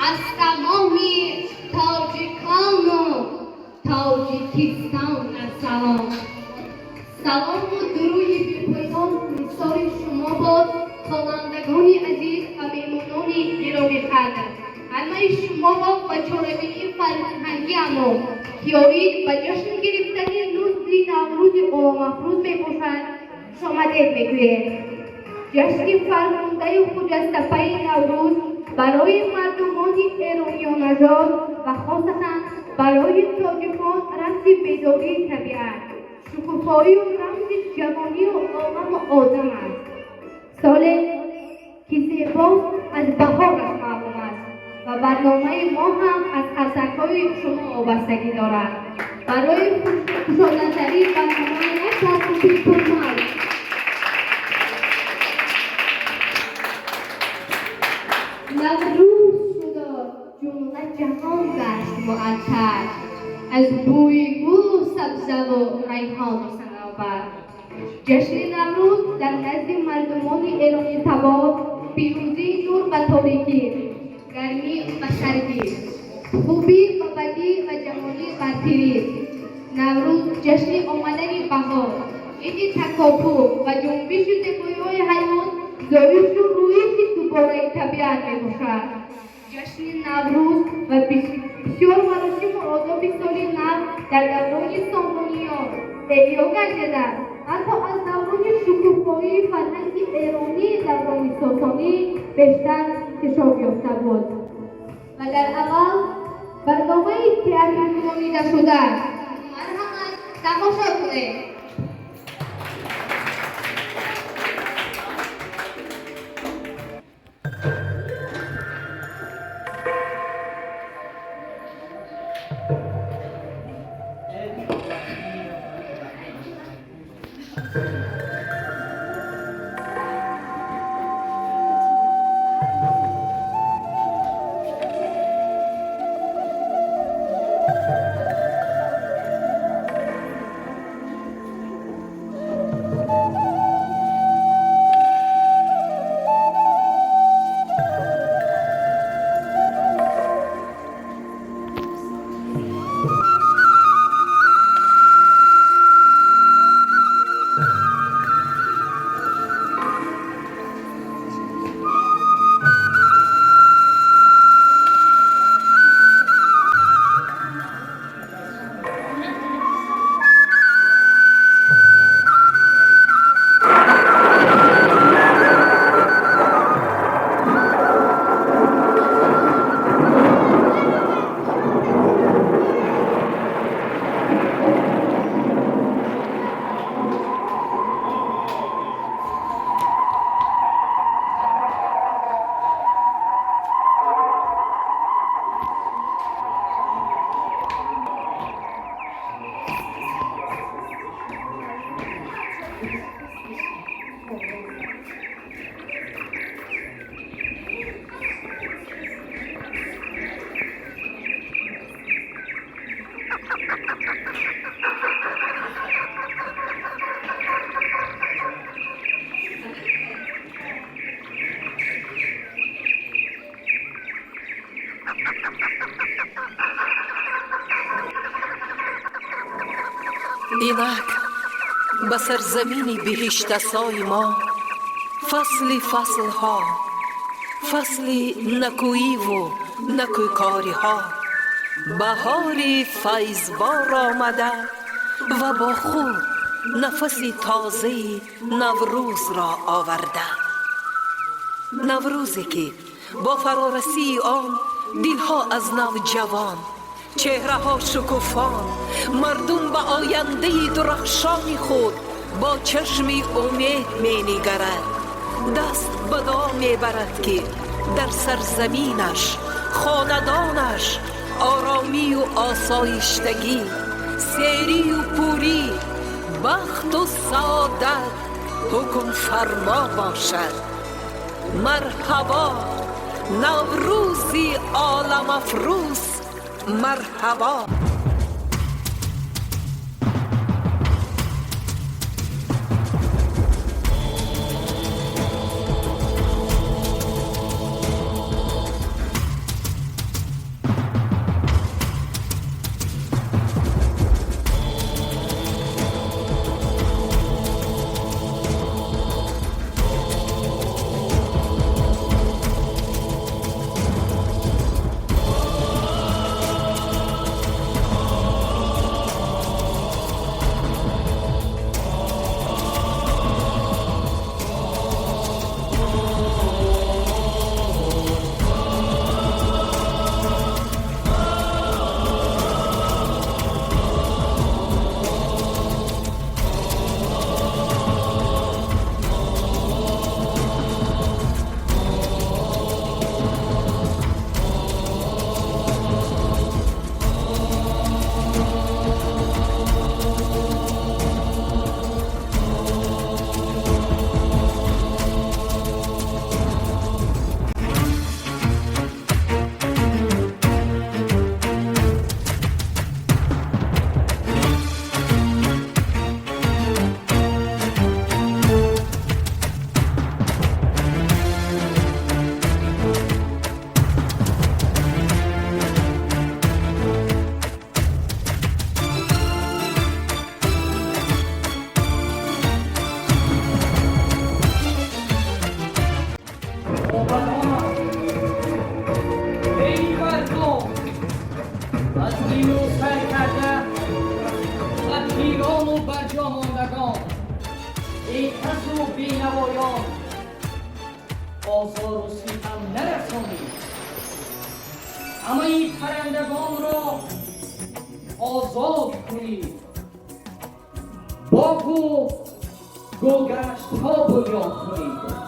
Аз тамоми тоҷикону Тоҷикистон салом, салому дуруди бепоён нисори шумо бод, хонандагони азиз ва меҳмонони гиромиқадр. Ҳамаи шуморо ба чорабинии фарҳангиамо, ки оид ба ҷашн гирифтани рӯзи Наврӯзи оламафрӯз мебошад, хушомадед мегӯем. Ҷашни фархундаю хуҷастапаи Наврӯз барои мардумони эрониёнажод ва хосатан барои тоҷикон рамзи бедории табиат, шукуфоию рамзи ҷавонию оламу одам аст. Соле ки зебост, аз баҳораш маълум аст ва барномаи мо ҳам аз қарсакҳои шумо вобастагӣ дорад. Барои кушодатарии барномаи як тартиби пурмал Наврӯз шуду ҷумла ҷаҳон гашт муаттар аз бӯи гулу сабзаву райҳону санобар. Ҷашни Наврӯз дар назди мардумони эронитабор пирӯзии нур ба торикӣ, гармӣ ба сардӣ, хубӣ ба бадӣ ва ҷавонӣ бар пирӣ. Наврӯз ҷашни омадани баҳор, иди такопӯ ва ҷунбишу зебоиҳои ҳаёт, зоишу рӯиши дубораи табиат мебошад. Ҷашни Наврӯз ва бисёр маросиму одоби соли нав дар даврони Сомониён эҳё гардида, ҳатто аз даврони шукуфоии фарҳанги эронии даврони Сосонӣ бештар инкишоф ёфта буд. Ва дар аввал барномаи театркунонидашуда, марҳамат, тамошо кунед. Инак ба сарзамини биҳиштасои мо фасли фаслҳо, Фасли накӯиву накӯкориҳо, баҳори файзбор омада ва бо худ нафаси тозаи Наврӯзро оварда. Наврӯзе ки бо фарорасии он дилҳо аз нав ҷавон, чеҳраҳо шукуфон, мардум ба ояндаи дурахшони худ бо чашми умед менигарад, даст ба дуо мебарад, ки дар сарзаминаш, хонадонаш оромию осоиштагӣ, серию пурӣ, бахту саодат ҳукмфармо бошад. Марҳабо, Наврӯзи оламафрӯз, марҳабо! موبدان، ای مردم از دین و سرکرده و پیران و برجاماندگان، ای کس و بینوایان، آزار و ستم نرسانید. همه پرندگان را آزاد کنید، باغ و گلگشت ها بنیاد کنید.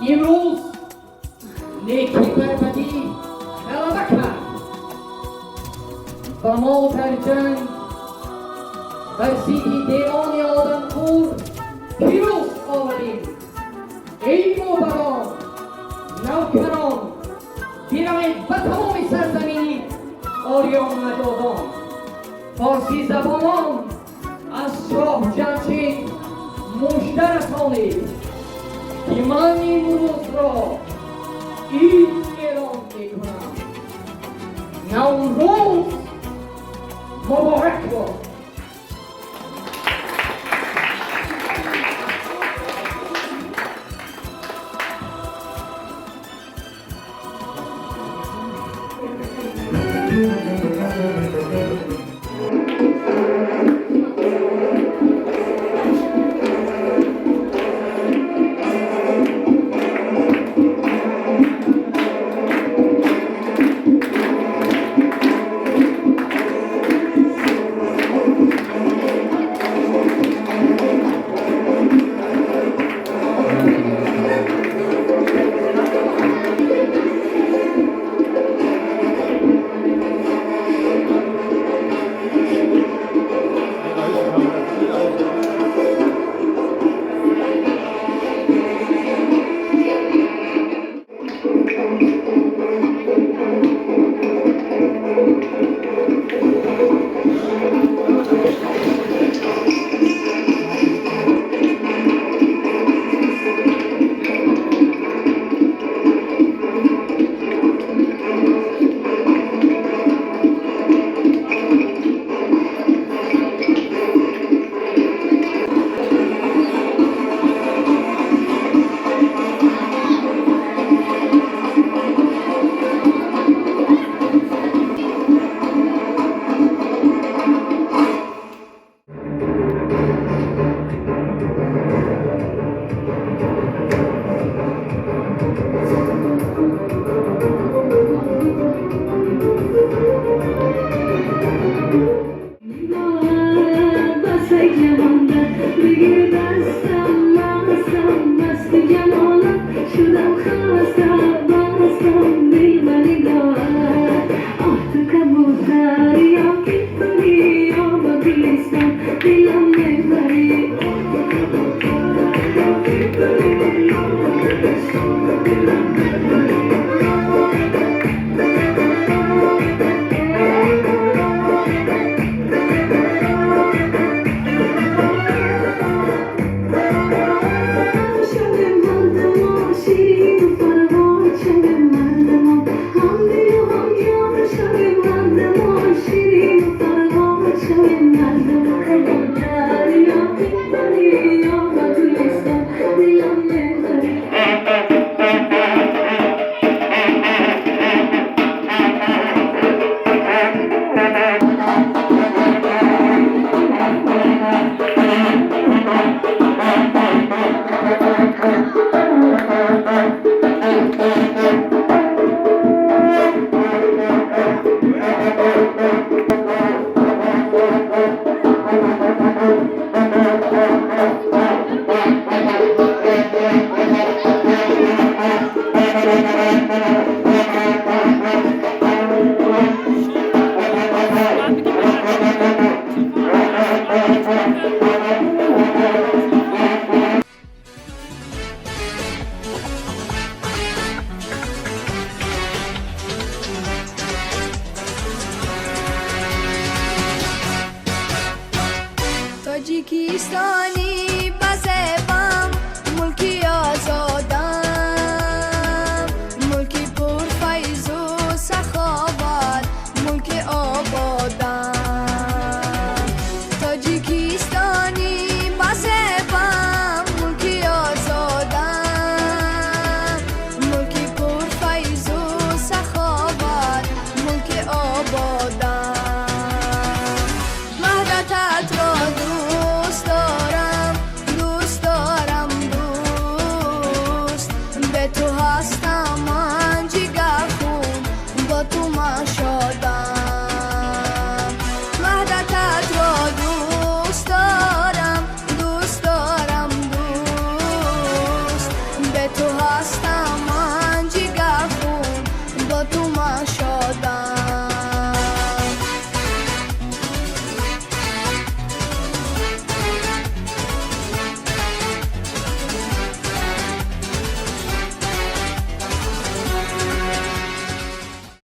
امروز نیکی بر بدی غلبه کرد و ما در جنگ بر ضد دیوان آدمخوار پیروز آمدیم. ای موبدان، نوکران، بروید به تمام سرزمینی آریان نژادان، فارسی زبانان، از شاه جمشید مژده رسانید که من این روز را عید اعلام میکنم. نوروز مبارک باد.